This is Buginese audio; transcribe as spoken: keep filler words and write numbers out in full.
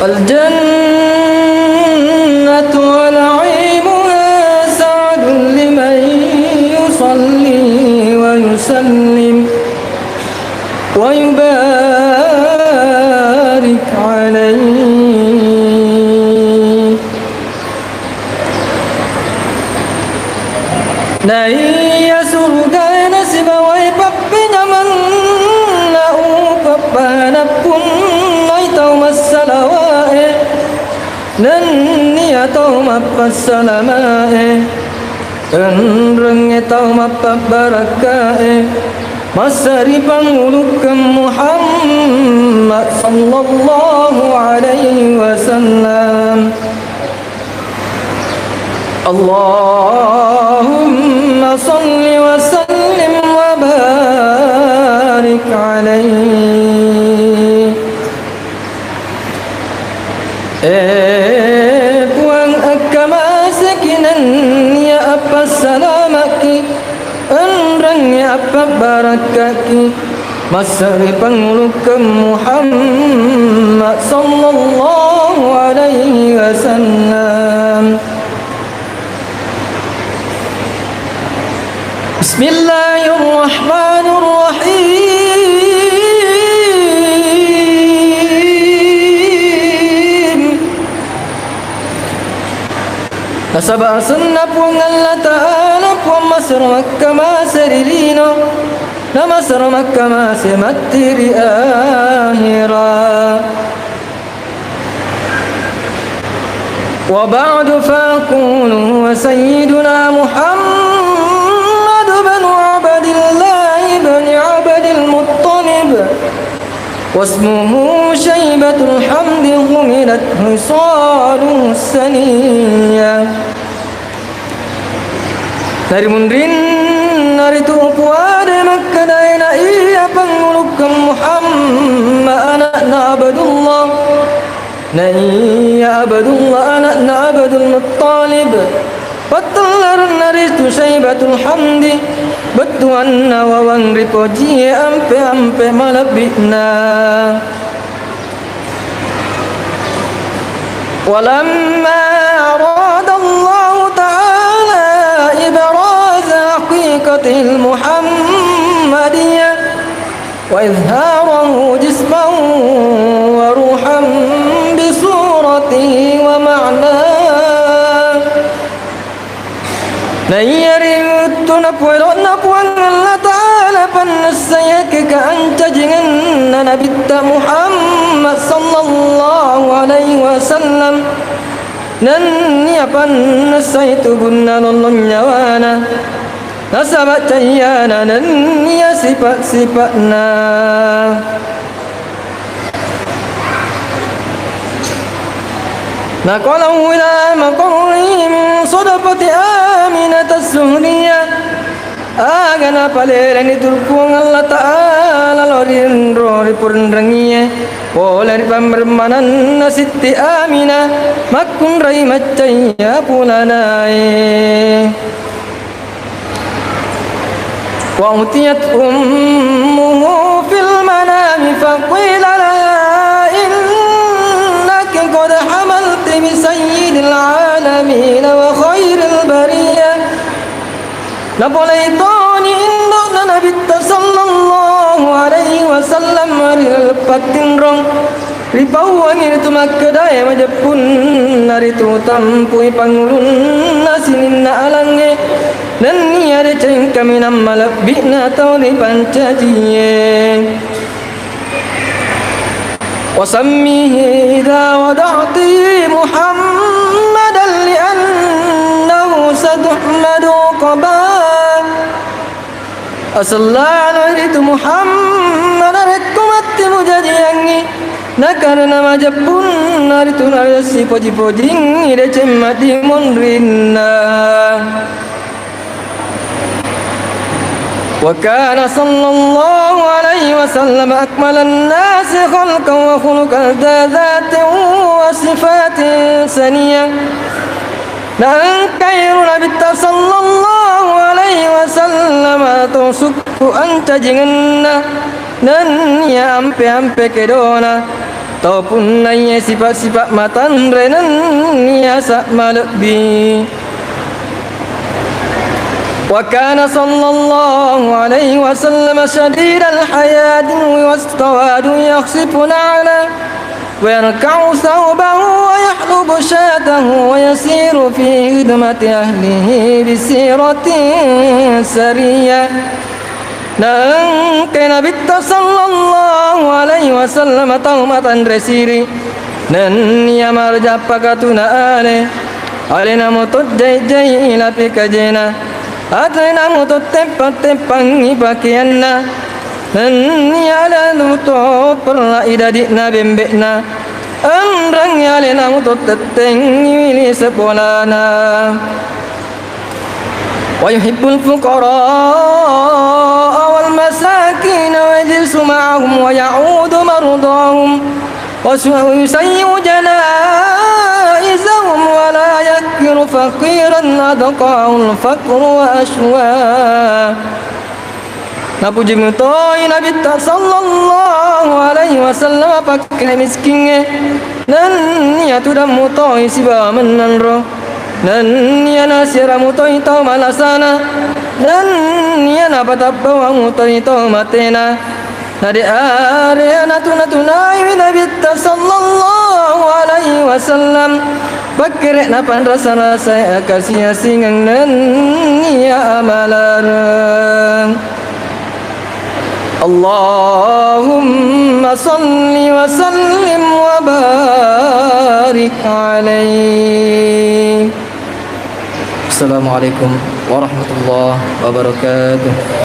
الجنة ونعيمها سعد لمن يصلي ويسلم ويبارك عليه. Naiya surugae nasibawai pappenyamenna upeppa nappunnai tau massalawae, nenniya tau mappassalamae, enrengnge tau mappabbarakkae, massari pangulukkeng Muhammad sallallahu alaihi wasallam. اللهم صل وسلم وبارك عليه. Eh, Puang, akkamaseki nenniya appassalamaki, enrengngi appabbarakkaki, massari pangulukkeng Muhammad sallallahu alaihi wasallam. بسم الله الرحمن الرحيم. Nasaba asenna Puang Allah Ta'ala Puang masero makkamase ri lino, na masero makkamase matti ri ahera. وبعد فأقول هو سيدنا محمد بن عبد الله بن عبد المطلب واسمه شيبة الحمد حملت خصاله السنية. Narimunrinna ritu upuade makkedae na iya pangulukkeng Muhammad ana'na Abdullah, na iya Abdullah ana'na Abdul Muttalib, pattellarenna ritu Syaibatul Hamdi, bettuanna wawang ripojie ampe-ampe malebbi'na. ولما أراد الله تعالى إبراز حقيقته المحمدية وإظهاره جسما وروحا بصورته ومعناه. Naiya ri wettu napoelo'na Puang Allah Ta'ala pannessaiakke kaancajingenna Nabitta Muhammad sallallahu alaihi wasallam, nennia pannessai tubunna lollong nyawana, nasaba cayyana nennia sipa-sipa'na. نقله إلى مقره من صدفة آمنة الزهرية. Aga napalerengngi tu Puang Allah Ta'ala lao ri enro ripurenrengngie pole ri pammermananna Sitti Aminah makkunrai maccaiya pulanae. وأتيت أمه في المنام فقيل لها إنك قد حملت بسيد العالمين وخير البرية. Napolei toni indo'na Nabitta sallallahu alaihi wasallam ri laleng pattinrong. Ripauwangi ritu makkedae majeppunna ritu tampui pangulunna sininna alangnge, nennia deceng kaminang malebbi'na tau ripancajie. وسميه إذا وضعته محمدا لأنه ستحمد عقباه. Asellana ritu Muhammad narekko matti mujajiangngi, nakarena majeppunna ritu naresi poji-pojingngi deceng matti monrinna. وكان صلى الله عليه وسلم أكمل الناس خلقا وخلقا ذا ذات وصفات سنية. Naengkai ro Nabitta sallallahu alaihi wasallam to sukku ancajingenna nennia ampe-ampe kedona. Tau punnaiye sipa-sipa matanre nenniya sa malebbi. Wa kana sallallahu alaihi wasallam syadidal hayati wa tawadu yakhsifu na'la wa yarka'u thawbahu wa yahlubu syatahu wa yasiru fi khidmati ahlihi bi siratin sariyah. Naengka Nabitta sallallahu alaihi wasallam tau matanre siri, nenniya marjappa katuna ale, alena muto jai-jai lapi kajena, atena muto teppa-teppangi pakeanna, nenniya alena muto perrai dadi'na bembe'na, enrengngi alena muto tettengngi wili sepolana. ويحب الفقراء والمساكين ويجلس معهم ويعود مرضاهم ويسيء جنائزهم ولا يكفر فقيرا أدقاه الفقر وأشواه. Napuji mutoi Nabitta sallallahu alaihi wasallam pakkere miskingnge, nenniya tudang mutoi sibawa mennanro, nenniya nasiara mutoi tau malasana, nenniya napatabbawang mutoi tau matena. Nade are natu-natunaiwi Nabitta sallallahu alaihi wasallam. Pakkere napanrasa-rasai akasiasingeng nenniya amalareng. Allahumma salli wa sallim wa barik alaih. Assalamualaikum warahmatullahi wabarakatuh.